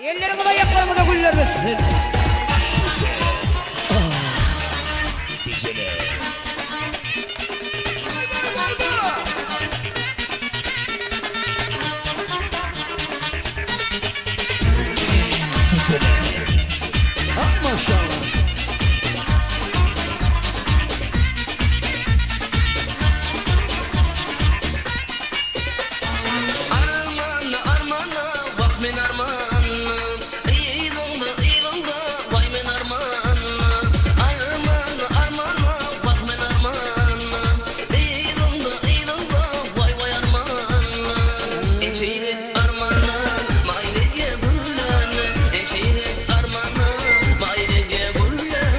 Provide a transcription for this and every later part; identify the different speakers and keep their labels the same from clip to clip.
Speaker 1: Elleriňiz aýaklaryňyza güller bitsin.
Speaker 2: Hay maşallah.
Speaker 3: Arman, arman, wah men arman, Yzyňda, yzyňda, waý men arman. Arman, arman, wah men arman, Yzyňda, yzyňda, waý, waý arman. Ençe ýigit armana, maýyl edýä gülän, Ençe ýigit armana, maýyl edýä gülän.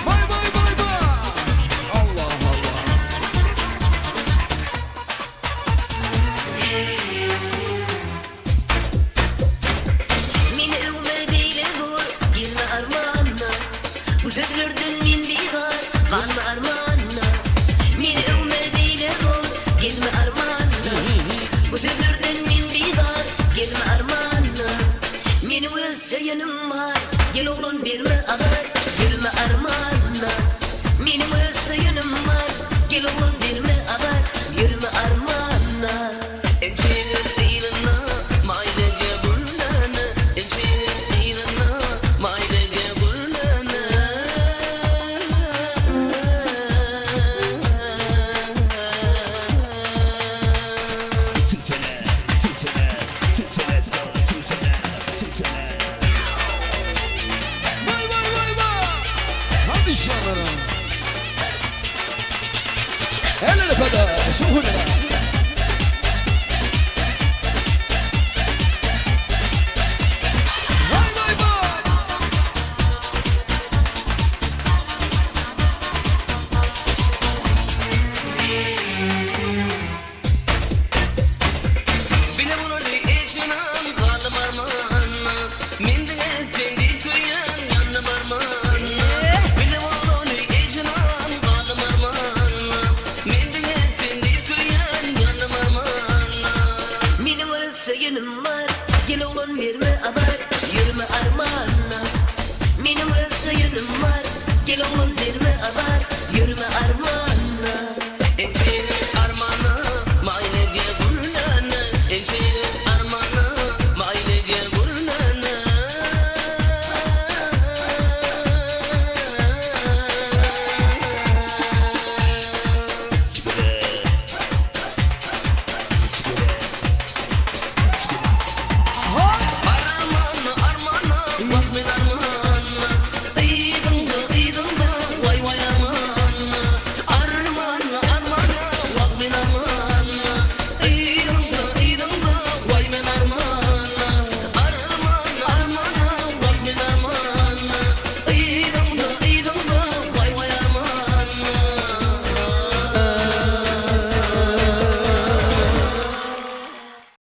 Speaker 2: Vay vay vay vay. Allah Allah.
Speaker 4: Meni öwme beýle zor, gelme armana. Bu sözlerden men bizar, galma armana. Meni öwme beýle zor, gelme armana. Bu sözlerden men bizar, gelme armana. Meniň öz söýenim bar, gel oglan berme azar, ýörme armana. Meniň öz söýenim bar, gel oglan berme azar, ýörme armana.
Speaker 3: Ençe ýigit yzyna maýyl edýä gülläni, Ençe ýigit yzyna maýyl edýä gülläni.
Speaker 2: Vay vay vay vay. Hadi canım. El ele kadar. Şuhule. Vay vay vay.
Speaker 3: Bile bolaly eçinan galdym armana, Men diňe sen diýip köýýän ýandym armana. Bile bolaly eçinan galdym armana, Men diňe sen diýip köýýän ýandym armana.
Speaker 4: Meniň öz söýenim bar, gel oglan berme azar, ýörme armana. Meniň öz söýenim bar, gel oglan.